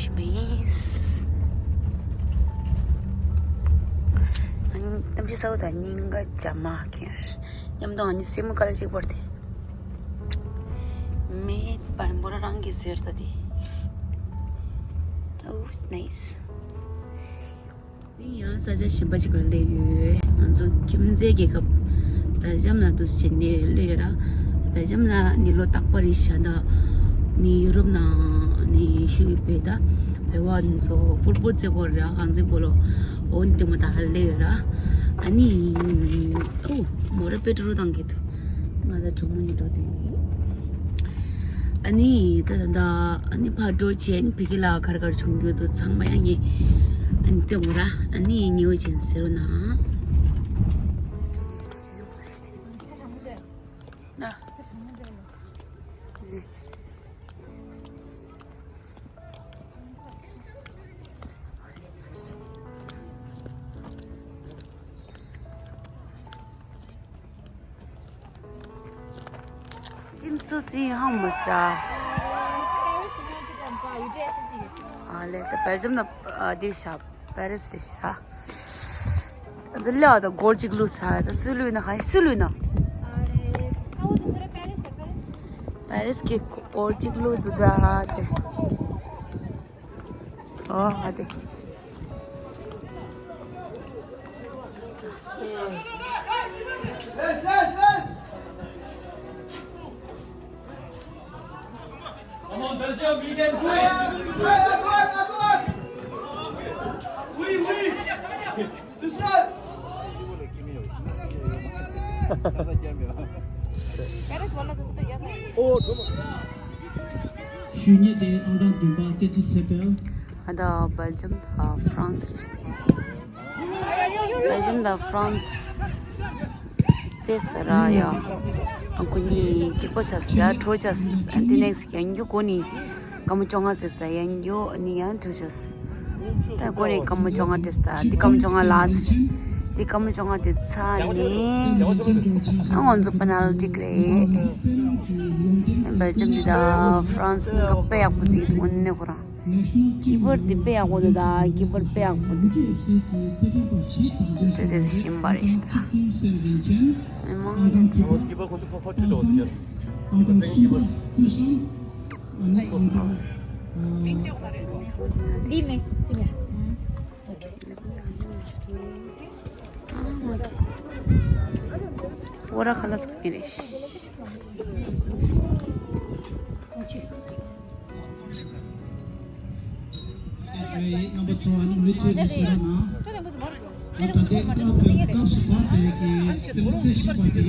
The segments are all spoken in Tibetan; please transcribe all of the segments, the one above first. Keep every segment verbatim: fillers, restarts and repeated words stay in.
ཞིམ་པ་ཡིན། ང་གཉིས་གཏམ་བཤད་ས་འོག་དང་སྙིང་ག་ཅ་མ་ཁེར། མཉམ་དུ་ང་གཉིས་སེན་མོ་ཀ་ལ་གཅིག་པར་ཏེ། མེད་པ་མོ་ར་རང་གི་ཟེར་ད་དེ། Oh, nice. ཡང་ས་ཆ་གཞན་པ་ཞིག་ལ་སླེབས་ཡོད། ང་ཚོ་ཁྱིམ་མཚེས་རྒྱལ་ཁབ་སྦེལ་ཇམ་ལ་འདུག་སེ་བྱས་ནས་སླེབས་ཡོད་ར། སྦེལ་ཇམ་ལ་ནི་ལོ་རྟག་པར་རེད་ཤག་ད་ནི་ཡུ་རོབ་ནང་ནི་ཤུ་ཡི་བེ་ད་བེ་བ་ཚོ་ཕུཊ་བོལ་རྩེ་སྐོར་ར་གང་ཚེ་བོ་ལོ་འོ་འདི་མོ་ད་ཧ་སླེབས་ཡོད་ར། ཨ་ནི་ཨོ་མོ་ར་པེ་ཏྲོ་དང་གི་དུ་ང་ད་གྲོགས་མོ་གཉིས་འགྲོ་དེ། ཨ་ནི་ད་ད་ད་ཨ་ནི་ཕར་འགྲོ་བྱས་ཨ་ནི་ཕ་གི་ལ་ག་རེ་ག་རེ་བྱུང་རྒྱུ་འདུག་ཚང་མ་ཡང་ངས་ཨ་ནི་སྟོན་གོ་ར། ཨ་ནི་ཉེ་བོ་ཅན་ཟེར་རོ་ན། ཨ། ཅིམ་སུ་ཙི་ཧང་མོ་སི་ར། ཨ་ལེ་ད་སྦེལ་ཇམ་ན་ཨ་དེ་ཤ་པེ་རིས་རེ་ཤ་ར། ཟི་ལ་ད་སྒོར་གཅིག་ལུས་ས་ད་སུ་ལུས་ན་ཧ་སུ་ལུས་ན། པེ་རིས་ཀྱི་སྒོར་གཅིག་ལུས་འདུག་ད་དེ། ཨོ་ཨ་དེ། Come on, Belgium, we can do it! Oui, oui! Tout seul! ཞུ་སྙན་དེ་ཨང་གྲངས་བདུན་པ་ཏེ་ཙི་སེ་པེལ། ཨ་ད་སྦེལ་ཇམ་དང་ཧྥ་རན་སི་རེད་དེ། སྦེལ་ཇམ་དང་ཧྥ་རན་སི་རྩེས་ཏེ་ར་ཡ། ཨ་ཁུ་གཉིས་གཅིག་པ་ཆགས་ཡ་གྲོ་ཆགས་ཨ་འདི་ནེག་སི་ཡ་འགྱུ་གོ་ནི། སྐར་མ་བཅོ་ལྔ་ཙམ་ཟ་ཡ་ཡོད་ནི་ཡང་འགྲོ་ཤོག་ད་གོ་རེ་སྐར་མ་བཅོ་ལྔ་ཏེ་ས་འདི་སྐར་མ་བཅོ་ལྔ་ལ་སི་འདི་སྐར་མ་བཅོ་ལྔ་ཏེ་ཚ་ནི་ཨ་ང་ཚོ་པེ་ནལ་ཏི་རེད། སྦེལ་ཇམ་འདི་ད་ཧྥ་རན་སི་གཉིས་ཀ་དཔེ་ཡག་པོ་བརྩིས་འདུག་ནི་ཁོ་རང་ཀི་པར་འདི་དཔེ་ཡག་པོ་འདུག་ད་ཀི་པར་དཔེ་ཡག་པོ་འདུག་ཏེ་ཏེ་ཤིན་པ་རེད་ཤི་ད་མི་མང་ཡོད་ཚེ། ཀི་པར་ཁོ་ཚོ་ཁོ་ཁོ་ཁྲིད་དོ་ཟེར། ཨང་དང་གསུམ་པ་ཀུན་བཟང་། ཨ་ནི་ཨང་དང་། འདི་མེད་འདི་མེད། ཨོ་ར་ཁ་ལ་སོགས་ཀྱི་རེད། རྣམ་པ་ཚོ་ཨ་ནི་མུ་མཐུད་ནས་གསན་རོགས་གནང་། ད་ལྟའི་སྐབས་དང་སྐབས་སུ་བབས་པའི་གི་དེ་མོ་རྩེ་བཞིན་པ་དེ་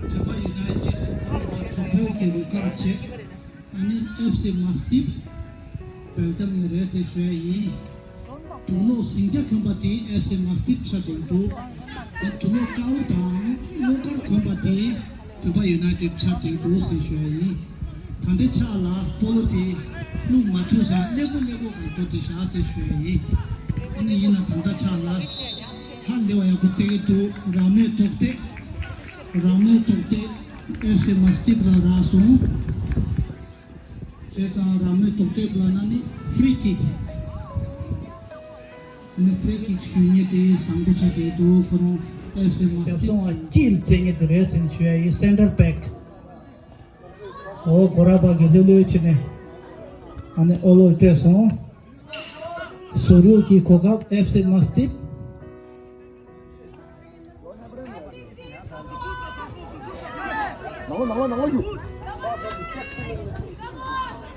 བོད་པ་ཡུ་ནའི་ཊེཌ་ཁོ་རང་གི་གྲོགས་པོའི་གི་རུ་ཁག་བྱས། ཨ་ནི་ཨེཕ་སི་མ་སི་ཊིབ་སྦེལ་ཇམ་ནས་རེད་ཟེར་ཞུ་ཡ་ཡིན། དུག་སློག་ཟིང་ཆ་གོན་པ་དེ་ཨེཕ་སི་མ་སི་ཊིབ་ཆགས་བསྡད་འདུག་ད་དུག་སློག་དཀར་པོ་དང་སློག་དཀར་གོན་པ་དེ་བོད་པ་ཡུ་ནའི་ཊེཌ་ཆགས་བསྡད་འདུག་ཟེར་ཞུ་ཡ་ཡིན། ད་ལྟའི་ཆ་ལ་སྤོ་ལོ་དེ་བླུག་མ་ཐུབ་ཙང་ཀླད་ཀོར་ཀླད་ཀོར་གང་འགྲོ་དེ་བཞག་ཟེར་ཞུ་ཡ་ཡིན། ཨ་ནི་ཡིན་ན་ད་ལྟ་ཆ་ལ་ཧ་ལས་པ་ཡག་པོ་བརྩི་གི་འདུག་རང་མོས་ཐོག་སྟེ་རང་མོས་ཐོག་སྟེ་ཨེཕ་སི་མ་སི་ཊིབ་ལ་རག་སོང་། བྱས་ཙང་རང་མོས་ཐོག་སྟེ་ལ་ན་ནི་ཧྥི་རི་ཀིག་ནི་ཧྥི་རི་ཀིག་ཞུ་མཁན་དེ་བཟང་པོ་ཆགས་བསྡད་འདུག་ཁོ་རང་ཨེཕ་སི་མ་སི་ཊིབ་སོང་བ་དཀྱིལ་རྩེ་མཁན་དེ་རེད་ཟེར་ཞུ་ཡ་ཡིན། སེན་ཊར་བེག་ཨོ་གོ་ར་པ་གི་ལྷོད་ལྷོད་བྱས་ནས་ཨ་ནི་ཨོ་ལོ་སྤྲད་སོང་། ཟུར་རུག་གི་གོ་སྐབས་ཨེཕ་སི་མ་སི་ཊིབ། ནང་ལོགས་ནང་ལོགས་ནང་ལོགས་ཡོད།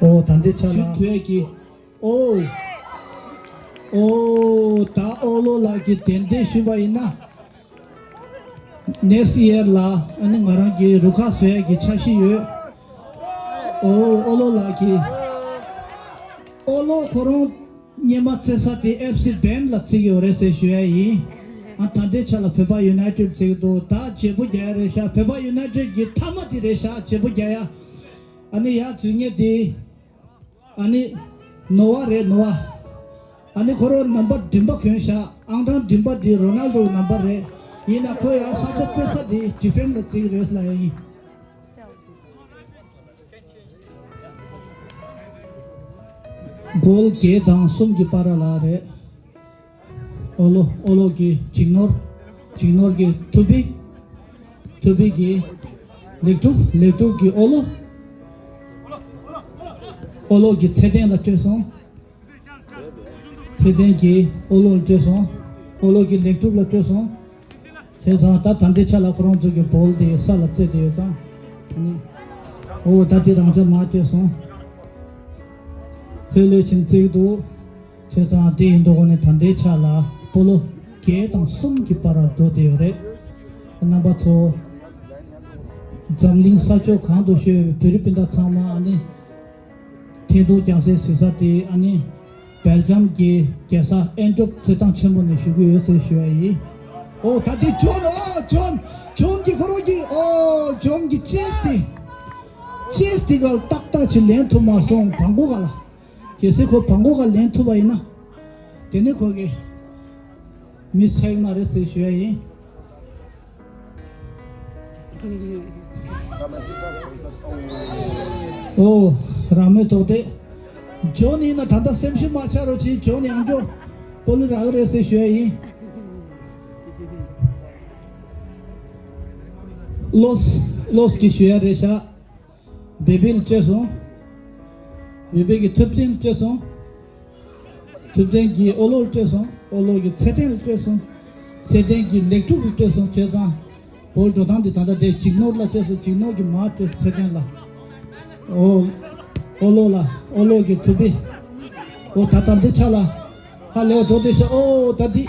ཨོ་ད་འདི་ཆ་ལ་ཞུ་ཐུབ་ཀྱི། ཨོ། ཨོ་ད་ཨོ་ལོ་ལགས་ཀྱིས་དེ་འདྲ་ཞུས་པ་ཡིན་ན། ནེག་སི་ཡར་ལ་ཨ་ནི་ང་རང་གི་རུ་ཁག་བཟོ་ཡས་ཀྱི་འཆར་གཞི་ཡོད། ཨོ་ཨོ་ལོ་ལགས་ཀྱིས། ཨོ་ལོ་ཁོ་རང་སྔོན་མ་རྩེ་ས་དེ་ཨེཕ་སི་བེན་ལ་རྩེ་གི་ཡོད་རེད་ཟེར་ཞུ་ཡ་ཡིན། ཨ་ད་ལྟའི་ཆ་ལ་བོད་པ་ཡུ་ནའི་ཊེཌ་རྩེ་གི་འདུག་ད་བརྗེ་པོ་རྒྱག་ཡ་རེད་ཤག་བོད་པ་ཡུ་ནའི་ཊེཌ་གི་མཐའ་མ་དེ་རེད་ཤག་བརྗེ་པོ་རྒྱག་ཡ། ཨ་ནི་ཡར་འཛུལ་མཁན་དེ། ཨ་ནི། ནོ་བ་རེད་ནོ་བ། ཨ་ནི་ཁོ་རང་ནམ་བར་བདུན་པ་གྱོན་ཤག་ཨང་གྲངས་བདུན་པ་དེ་རོ་ནལ་ཌོ་ནམ་བར་རེད། ཡིན་ན་ཁོ་ཡང་ས་ཆ་རྩེ་ས་དེ་ཌི་ཕེན་ལ་རྩེ་གི་རེད་ལབ་ཡ་ཡིན། གོལ་བརྒྱད་དང་གསུམ་གྱི་བར་ལ་རེད། ཨོ་ལོ། ཨོ་ལོ་གི་འཇིགས་ནོར། འཇིགས་ནོར་གྱི་ཐུ་བི། ཐུ་བི་གི་ལེགས་གྲུབ། ལེགས་གྲུབ་ཀྱི་ཨོ་ལོ། ཨོ་ལོ་གི་ཚེ་བརྟན་ལ་སྤྲོད་སོང་། ཚེ་བརྟན་གྱིས་ཨོ་ལོ་ལ་སྤྲོད་སོང་། ཨོ་ལོ་གིས་ལེགས་གྲུབ་ལ་སྤྲོད་སོང་། བྱས་ཙང་ད་ད་ལྟའི་ཆ་ལ་ཁོ་རང་ཚོ་གི་བོལ་དེ་ས་ལ་རྩེ་དེ་ཡོད་ཙང་། ཨོ་ད་དེ་རང་ཅག་མར་སྤྲོད་སོང་། ལྷོད་ལྷོད་ཕྱིན་རྩེ་གི་འདུག་བྱས་ཙང་དེ་ཡིན་མདོག་ནས་ད་ལྟའི་ཆ་ལ་སྤོ་ལོ་བརྒྱད་དང་གསུམ་གྱི་བར་འགྲོ་བསྡད་ཡོད་རེད། རྣམ་པ་ཚོ། འཛམ་གླིང་ས་ཕྱོགས་གང་དུ་བཞུགས་པའི་བོད་རིགས་སྤུན་ཟླ་ཚང་མ་ཨ་ནི། འཕྲིན་ཐུང་རྒྱང་སྲིང་གཟིགས་ས་དེ་ཨ་ནི། སྦེལ་ཇམ་གྱི་རྒྱལ་ས་ཨན་ཊོབ་བརྩེ་དུང་ཆེན་པོ་ནས་ཞུ་གི་ཡོད་ཟེར་ཞུ་ཡ་ཡིན། ཨོ་ད་དེ་ཇོན། ཨོ་ཇོན། ཇོན་གྱི་ཁོ་རང་གི་ཨོ་ཇོན་གྱི་ཅེས་དེ། ཅེས་དེ་ག་ཏག་ཏག་ཅིག་ལེན་ཐུབ་མ་སོང་། བང་གོ་ག་ལ། གལ་སྲིད་ཁོ་བང་གོ་ག་ལེན་ཐུབ་པ་ཡིན་ན། དེ་ནི་ཁོ་གི་མིས་ཆགས་མ་རེད་ཟེར་ཞུ་ཡ་ཡིན། ཨོ། རང་མོས་དོགས་ཏེ། ཇོན་ཡིན་ན་ད་ལྟ་སེམས་ཤུགས་མ་ཆག་རོགས་གྱིས། ཇོན་ཡང་སྐྱོ་སྤོ་ལོ་རག་རེད་ཟེར་ཞུ་ཡ་ཡིན། ལོས། ལོས་ཀྱིས་ཞུ་ཡ་རེད་ཤག་བེ་བི་ལ་སྤྲད་སོང་། བེ་བི་གིས་ཐུབ་བསྟན་ལ་སྤྲད་སོང་། ཐུབ་བསྟན་གྱིས་ཨོ་ལོ་ལ་སྤྲད་སོང་། ཨོ་ལོ་གིས་ཚེ་བརྟན་ལ་སྤྲད་སོང་། ཚེ་བརྟན་གྱིས་ལེགས་གྲུབ་ལ་སྤྲད་སོང་། བྱས་ཙང་། བོལ་འགྲོ་སྟངས་འདི་ད་ལྟ་དེ་འཇིགས་ནོར་ལ་སྤྲད་སོང་། འཇིགས་ནོར་གྱིས་མར་སྤྲད་སོང་ཚེ་བརྟན་ལ། ཨོ། ཨོ་ལོ་ལ། ཨོ་ལོ་གིས་ཐུབ་བསྟན། ཨོ་ད་ལྟ་འདི་ཆ་ལ། ཧ་ལས་འགྲོ་བསྡད་ཤག་ཨོ་ད་འདི།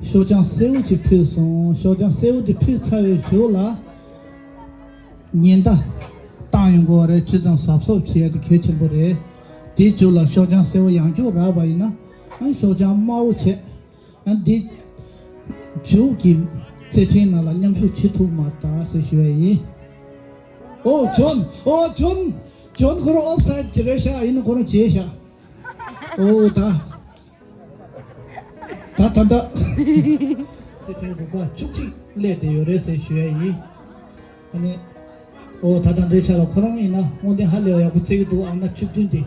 ཤོག་བྱང་སེར་པོ་ཅིག་ཕུལ་སོང་། ཤོག་བྱང་སེར་པོ་དེ་ཕུལ་ཚར་བའི་མཇུག་ལ། ཉེན་བརྡ་བཏང་ཡོང་གི་ཡོད་རེད། ཅི་ཙམ་གཟབ་གཟབ་བྱེད་ཡ་དེ་གལ་ཆེན་པོ་རེད། དེའི་མཇུག་ལ་ཤོག་བྱང་སེར་པོ་ཡང་བསྐྱར་རག་པ་ཡིན་ན། ཨ་ཤོག་བྱང་དམར་པོ་བྱས། ཨ་འདི་མཇུག་གི་རྩེད་འགྲན་ནང་ལ་མཉམ་ཞུགས་བྱེད་ཐུབ་མ་ཐག་ཟེར་ཞུ་ཡ་ཡིན། ཨོ་ཇོན། ཨོ་ཇོན། ཇོན་ཁོ་རང་ཨོབ་སའིད་ཀྱི་རེད་ཤག་ཡིན་ན་ཁོ་རང་བྱས་ཤག་ཨོ་ད། ད་ད་ད། ཚེ་ཕྲན་རུ་ཁག་བཅུ་གཅིག་སླེབས་བསྡད་ཡོད་རེད་ཟེར་ཞུ་ཡ་ཡིན། ཨ་ནི། ཨོ་ད་ད་འདོད་ཆགས་ལ་ཁོ་རང་ཡིན་ན་དངོས་གནས་ཧ་ལས་པ་ཡག་པོ་རྩེ་གི་འདུག་ཨང་སྣ་བཅུ་བདུན་དེ།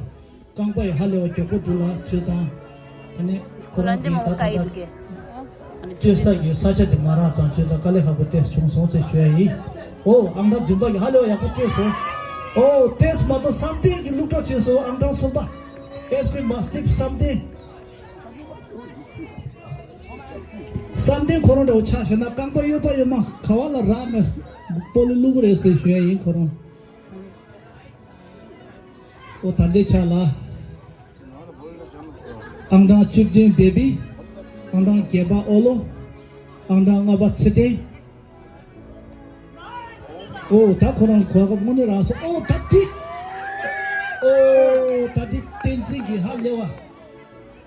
རྐང་པ་ཡི་ཧ་ལས་པ་མགྱོགས་པོ་འདུག་ལ་བྱས་ཙང་། ཨ་ནི། ཁོ་རང་གིས་ད་ད་ད། སྤྱོད་ས་གི་ས་ཆ་དེ་མ་རག་ཙང་བྱས་ཙང་དཀའ་ལས་ཁག་པོ་དེ་བྱུང་སོང་ཟེར་ཞུ་ཡ་ཡིན། ཨོ་ཨང་སྣ་བདུན་པ་གིས་ཧ་ལས་པ་ཡག་པོ་སྤྲད་སོང་། ཨོ་དེས་མ་གཏོགས་བསམ་གཏན་གྱིས་བླུགས་གྲབས་བྱས་སོང་། ཨང་གྲངས་གསུམ་པ། ཨེཕ་སི་མ་སི་ཊིབ་བསམ་གཏན། བསམ་གཏན་ཁོ་རང་འདྲ་བོ་ཆ་བཞག་ན་རྐང་པ་གཡོག་པ་གཡོག་མ་ག་བ་ལ་རག་ནས་སྤོ་ལོ་བླུག་གི་རེད་ཟེར་ཞུ་ཡ་ཡིན་ཁོ་རང་། ཨོ་ད་ལྟའི་ཆ་ལ། ཨང་གྲངས་བཅུ་བདུན་བེ་བི། ཨང་གྲངས་བརྒྱད་པ་ཨོ་ལོ། ཨང་གྲངས་ལྔ་པ་ཚེ་བརྟན། ཨོ་ད་ཁོ་རང་གོ་སྐབས་དངོས་གནས་རག་སོང་། ཨོ་ད་འདི། ཨོ་ད་འདི་བསྟན་འཛིན་གྱིས་ཧ་ལས་པ།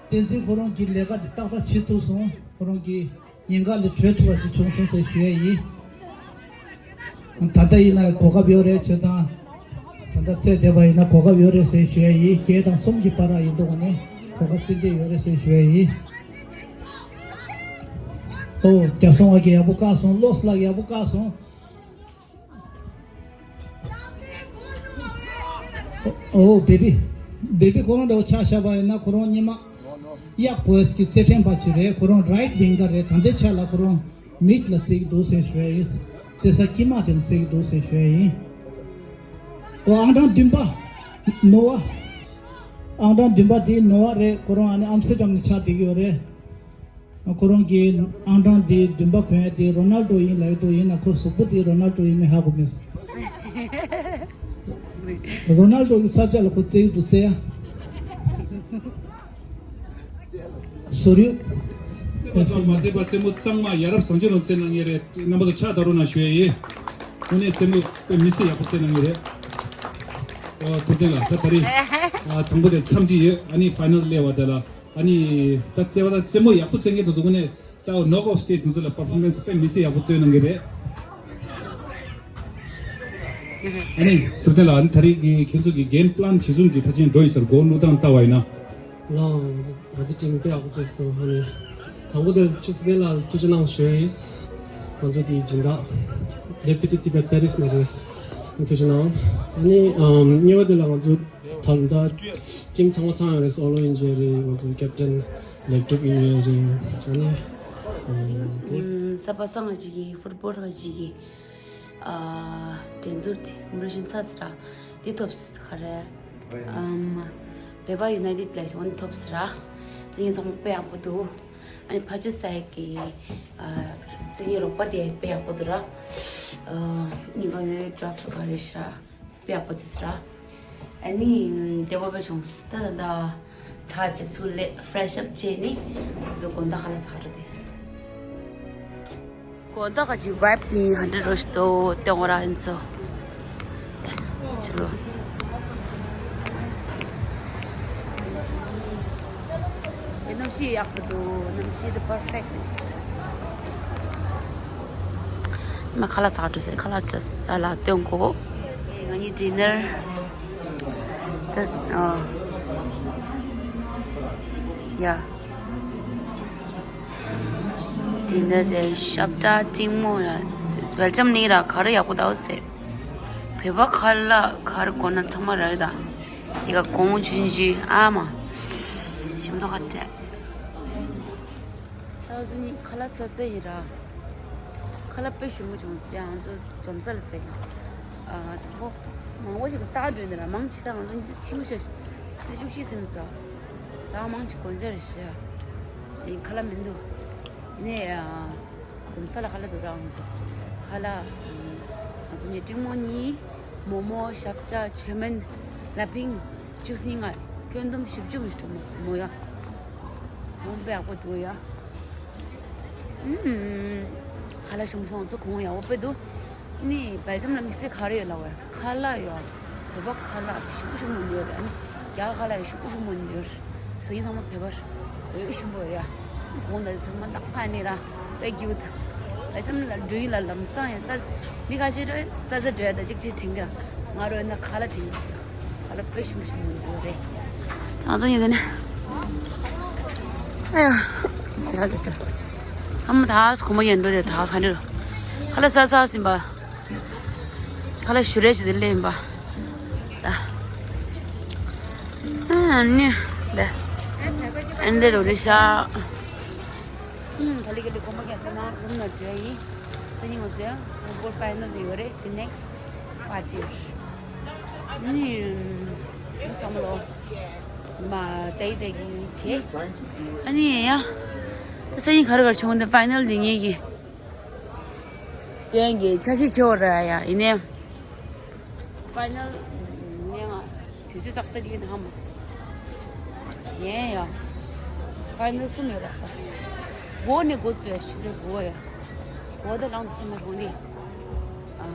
བསྟན་འཛིན་ཁོ་རང་གི་ལས་ཀ་འདི་ཏག་ཏག་བྱེད་ཐུབ་སོང་། ཁོ་རང་གི་ཉེན་ཁ་ལས་གྲོལ་ཐུབ་པ་ཞིག་བྱུང་སོང་ཟེར་ཞུ་ཡ་ཡིན། ད་ལྟ་ཡིན་ན་གོ་སྐབས་ཡོད་རེད་བྱས་ཙང་། ད་ལྟ་རྩེད་བསྡད་པ་ཡིན་ན་གོ་སྐབས་ཡོད་རེད་ཟེར་ཞུ་ཡ་ཡིན། བརྒྱད་དང་གསུམ་གྱི་བར་ཡིན་མདོག་ནས་གོ་སྐབས་ཏན་ཏན་ཡོད་རེད་ཟེར་ཞུ་ཡ་ཡིན། ཨོ་རྒྱ་སྲོང་ལགས་ཀྱིས་ཡག་པོ་བཀག་སོང་། བློ་སེང་ལགས་ཀྱིས་ཡག་པོ་བཀག་སོང་། ཨོ་བེ་བི། བེ་བི་ཁོ་རང་འདྲ་བོ་ཆ་བཞག་པ་ཡིན་ན་ཁོ་རང་སྔོན་མ་གཡག་བོ་ཡིས་ཀྱི་རྩེད་འགྲན་པ་ཅིག་རེད། ཁོ་རང་རའིཊ་ཝིང་གར་རེད། ད་ལྟའི་ཆ་ལ་ཁོ་རང་མིཌ་ལ་རྩེ་གི་འདུག་ཟེར་ཞུ་ཡ་ཡིན། རྩེ་ས་དཀྱིལ་མ་དེ་ལ་རྩེ་གི་འདུག་ཟེར་ཞུ་ཡ་ཡིན། ཨོ་ཨང་གྲངས་བདུན་པ། ནོ་བ། ཨང་གྲངས་བདུན་པ་དེ་ནོ་བ་རེད། ཁོ་རང་ཨ་ནི་ཨམ་སི་ཊར་ཌམ་ནས་ཆགས་བསྡད་ཀྱི་ཡོད་རེད། ཁོ་རང་གི་ཨང་གྲངས་དེ་བདུན་པ་གོན་ཡ་དེ་རོ་ནལ་ཌོ་ཡིན་ལབ་ཀྱི་འདུག་ཡིན་ན་ཁོ་གཟུགས་པོ་དེ་རོ་ནལ་ཌོ་ཡིན་མིན་ཧ་གོ་མེད་སོང་། རོ་ནལ་ཌོ་གི་ས་ཆ་ལ་ཁོ་རྩེ་གི་འདུག་རྩེ་ཡ། བཟོ་རིག་མ་ཟད་པ་རྩེད་མོ་གཙང་མ་ཡ་རབས་བཟང་ཕྱོགས་ལ་རྩེ་གནང་མཁན་རེད། རྣམ་པ་ཚོ་ཕྱག་བརྡབ་རོགས་གནང་ཞུ་ཡ་ཡིན། དངོས་གནས་རྩེད་མོ་དཔེ་མི་སྲིད་ཡག་པོ་རྩེ་གནང་མཁན་རེད། ཨོ་ཐུབ་བསྟན་ལགས་ད་ད་རེས་ཨ་དང་པོ་དེ་མཚམས་བཅད་ཡོད། ཨ་ནི་ཕའི་ནལ་སླེབས་པ་དེ་ལ། ཨ་ནི་ད་རྩེ་བ་ད་རྩེད་མོ་ཡག་པོ་རྩེ་མཁན་དེ་ཚོ་དངོས་གནས་ད་ནོག་ཨའུཊ་སི་ཊེཇ་དེ་ཚོ་ལ་པར་ཕོར་མན་སི་དཔེ་མི་སྲིད་ཡག་པོ་སྟོན་གནང་གི་རེད། ཨ་ནི་ཐུབ་བསྟན་ལགས། ཨ་ནི་ད་རེས་ཀྱི་ཁྱེད་ཚོ་གི་གེམ་པི་ལན་ཇི་བཟུམ་གྱི་ཕལ་ཆེར་འགྲོ་ཡིན་ཟེར་མགོ་བླུག་སྟངས་ལྟ་བ་ཡིན་ན། ལགས་ང་ཚོ་ང་ཚོ་ཊིམ་དཔེ་ཡག་པོ་རྩེས་སོང་། ཨ་ནི་དང་པོ་དེ་ཆུ་ཚོད་བདུན་ལ་ཐུགས་རྗེ་གནང་ཞུ་ཡིན། ང་ཚོ་དེའི་སྦྱིན་བདག་ཌེ་པུ་ཊི་ཊི་བེཊ་པེ་རིས་ནས་རེད། ཐུགས་རྗེ་གནང་། ཨ་ནི་ཨམ་གཉིས་པ་དེ་ལ་ང་ཚོ་ད་ལྟ་ཊིམ་ཚང་མ་ཚང་ཡོད་རེད། སོ་ལོ་ཡིན་གྱི་རེད། ང་ཚོ་ཀེབ་ཊན་ལེགས་གྲུབ་ཡིན་གྱི་རེད། ཨ་ནི་ཨམ་ས་པ་སངས་ཅིག་གི་ཕུཊ་བོལ་ཅིག་གི་ཨ་འགྲན་བསྡུར་དེ་ཀོམ་པི་ཊི་ཤན་ཚར་ཟེར་ར་དེ་ཐོབ་ཟེར་ག་རེ། ཨམ་བོད་པ་ཡུ་ནའི་ཊེཌ་ལ་ཞིག་འོན་ཐོབ་ཟེར་ར། ཙི་ཡིན་ཚང་མ་དཔེ་ཡག་པོ་འདུག་ཨ་ནི་ཕ་ཆུ་ས་ཡ་གི་ཨ་ཙི་ཡིན་རོགས་པ་དེ་དཔེ་ཡག་པོ་འདུག་ར། ཨ་ཉིན་གང་ཡོད་ཌ་ར་ཕི་ག་རེ་ཤ་དཔེ་ཡག་པོ་ཙི་ཙི་ར། ཨ་ནི་དེ་བོ་དཔེ་བྱུང་ད་ད་ད་ཚ་བྱས་ཚུར་ལས་ཕི་རེ་ཤི་ཨབ་བྱས་ནི་ཟུ་དགོང་དག་ཁ་ལག་ཟ་ར་དེ། དགོང་དག་གི་བའི་བི་དེ་ཧན་ཌེ་རེཌ་རོ་ཞིག་ཏོ་ཏེ་ངོ་ར་ཨིན་སོ། ཆུ་ལོ། གནམ་གཤིས་ཡག་པོ་འདུག་གནམ་གཤིས་དེ་པར་ཕེག་རེད། མ་ཁ་ལག་ཟ་འགྲོ་ཟེར། ཁ་ལག་ཟ་ཟ་ལ་སྟོན་གོ། ང་གཉིས་ཌི་ནར་ད་ཨ་ཡ། དེ་ནས་དེ་ཤབ་ཏ་ཏིང་མོ་ཡ། བེལ་ཇམ་ནི་ར་ག་རེ་ཡག་པོ་འདུག་ཟེར། བོད་པ་ཁ་ལག་ག་རེ་དགོས་ན་ཚང་མ་རག་ད། དེ་ག་གོང་ཆུན་ཅི་ཨ་མ། ཞིམ་མདོག་ཁ་བྲལ། ད་གཟུགས་ནི་ཁ་ལག་ཟ་ཚེ་ཡིན་ར། ཁ་ལག་དཔེ་ཞིམ་པོ་བྱུང་ཟེར། ང་ཚོ་འཛོམས་ས་ལ་ཟེར། ཨ་དང་པོ་མང་པོ་ཞིག་ལ་བལྟ་འགྲོ་ནི་ར། མང་ཆེ་ད་ང་ཚོ་འདི་ཕྱི་མི་ཤ་ཤི་ཤུག་ཤི་སིམ་ས། ཟ་མང་ཆེ་གོན་ཆ་རེ་ཤི་ཡ། ཡིན་ཁ་ལག་མི་འདུག་ཡིན་ནའི་ཨ་འཛོམས་ས་ལ་ཁ་ལག་འདུག་ར། ང་ཚོ་ཁ་ལག་ང་ཚོ་ནི་ཏིང་མོ་གཉིས། མོ་མོ། ཤབ་ཅ། ཆོས་མན། ལ་ཕིང་། ཅུས་གཉིས་ལྔ། ཁྱོན་བསྡོམས་བཞི་བཅུ་མི་སྤྲོད་མ་སོང་མོ་ཡ། གོང་དཔེ་ཡག་པོ་འདུག་ཡ། ཨུམ། ཁ་ལག་ཞིམ་སོང་ཚོ་གོང་ཡག་པོ་དཔེ་འདུག་ནི་བལ་ཇམ་ལ་དམིགས་བསལ་ག་རེ་ཡོད་ལབ་བས། ཁ་ལག་ཡོད། བོད་པ་ཁ་ལག་ཞིམ་པོ་ཞིམ་པོ་འདི་ཡོད་རེད། ཨ་ནི་རྒྱ་གར་ཁ་ལག་ཞིམ་པོ་ཞིམ་པོ་འདི་ཡོད་རེད། སོ་ཡིན་ཚང་མ་བོད་པ་རེད། ཞིམ་པོ་རེད་ཡ། གོང་ད་ཚང་མ་ཏག་ཏག་ནི་ར་དཔེ་སྐྱིད་པོ་ད། བལ་ཇམ་ལ་འགྲོ་ཡི་ལ་ལམ་སང་ཡ་ས་མི་ཁ་ཤས་འགྲོ་ས་ཆ་འགྲོ་ཡ་ད་གཅིག་གཅིག་དྲན་གི་ར། ང་རོ་ན་ཁ་ལག་དྲན་གི་ར། ཁ་ལག་དཔེ་ཞིམ་པོ་ཞིམ་པོ་འདི་ཡོད་རེད། ཨ་ཡ། ཡ་དེ་ས། ཨ་མ་ད་སུ་གོ་མ་ཡན་འགྲོ་དེ་ད་ཁ་འདྲི་རོ། ཁ་ལག་ཟ་ཟ་ཟིན་པ། ཁ་ལག་ཞུ་རེ་ཞུ་དེ་ལེན་པ། ད། ཨ་ནི། ད། ཨན་དེ་རོ་རི་ཤ། ཨུམ། ག་ལི་ག་ལི་གོ་མ་ཀྱང་ཟ་ན་རུམ་ན་འགྲོ་ཡིན། ས་ཉིན་ང་ཚོ་ཡང་ཕུཊ་བོལ་ཕའི་ནལ་དེ་ཡོད་རེད། དེ་ནེག་སི་པར་ཊི་ཡོད། ཨ་ནི། ཚང་མ་ལོ། མ་དེ་དེ་གི་ཆེ། ཨ་ནི་ཡ། སང་ཉིན་ག་རེ་ག་རེ་བྱུང་འདི་ཕའི་ནལ་འདི་ངེད་ཀྱི་དོན་གྱི་འཆར་གཞི་ཆེ་བོ་ར་ཡ་ཡིན་ནའི། ཕའི་ནལ་ངས་ང་དུས་ཚོད་ཏག་ཏག་ཡིན་ཧ་མ་སི། ཡན་ཡ། ཕའི་ནལ་གསུམ་ཡོད་ར་ད། འགོ་ནས་འགོ་ཚུགས་ཡ་ཆུ་ཚོད་དགུ་པ་ཡ། འགོ་ད་རང་དུ་སུ་མ་ཧོང་དེ། ཨ།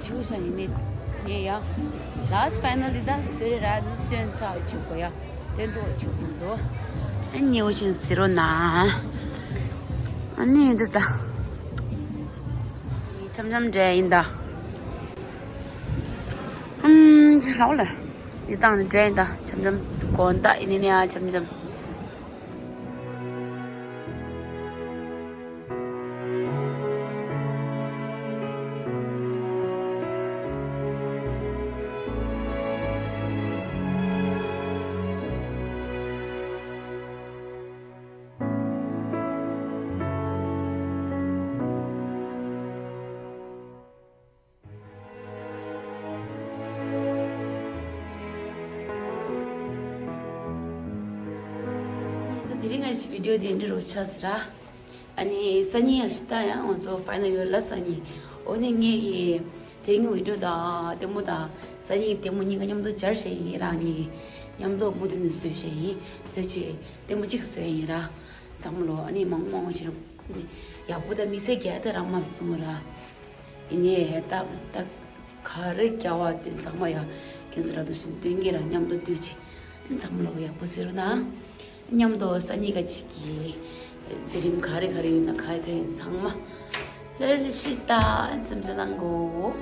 ཞུ་ཤ་ཡིན་ནི། ངས་ཡ། ལཱ་སི་ཕའི་ནལ་འདི་ད་བཟོས་རེད་ར། འདི་སྟོན་ཚར་བྱེད་དགོས་ཡ། སྟོན་ཐོག་བྱེད་དགོས་ཚོ། ཨ་ནི་འོ་ཆེན་ཟེར་རོ་ན། ཨ་ནི་འདི་ད། འཆམ་འཆམ་འདྲ་ཡིན་ད། ཨམ། ལའོ་ལ། འདི་དང་འདྲ་ཡིན་ད། འཆམ་འཆམ་དགོན་ད་ཡིན་ནི་ཨ་འཆམ་འཆམ། ད་དེ་རིང་ང་ཞིག་བི་ཌིའོ་དེ་འདྲ་རོ་ཆགས་ཟེར་ར། ཨ་ནི་སང་ཉིན་ཡང་ཤི་ད་ཡང་ང་ཚོ་ཕའི་ནལ་ཡོད་ལ་སང་ཉིན། འོ་ནི་ངས་ཀྱི་དེ་རིང་བི་ཌིའོ་དང་ལྟད་མོ་དང་སང་ཉིན་ལྟད་མོ་གཉིས་ཀ་མཉམ་དུ་སྦྱར་བྱས་ཡིན། རང་གཉིས་མཉམ་དུ་མུ་མཐུད་ནས་བཟོས་བྱས་ཡིན། བཟོས་བྱས་ལྟད་མོ་གཅིག་བཟོས་ཡིན་ར། ཚང་མ་ལོ་ཨ་ནི་མང་མང་ཞིག་ཡག་པོ་དང་དམིགས་བསལ་རྒྱ་དེ་རང་མ་གསུང་ར། ཡིན་ནའི་ད་ད་ག་རེ་རྒྱ་བ་དེ་ཚང་མ་ཡང་ཁྱེད་ཚོ་ར་འདུག་བཞིན་སྟོན་གྱི་ར། མཉམ་དུ་འདུས་བྱས་ཚང་མ་ལོ་ཡག་པོ་ཟེར་རོ་ན། མཉམ་དུ་སང་ཉིན་ཁ་ཅིག་གི་མཛད་རིམ་ག་རེ་ག་རེ་ཡོད་ན་ག་རེ་ག་རེ་ཡོད་ཚང་མ་ལྷོད་ལྷོད་ཤིག་ད་སེམས་ཚེ་གནང་གོ།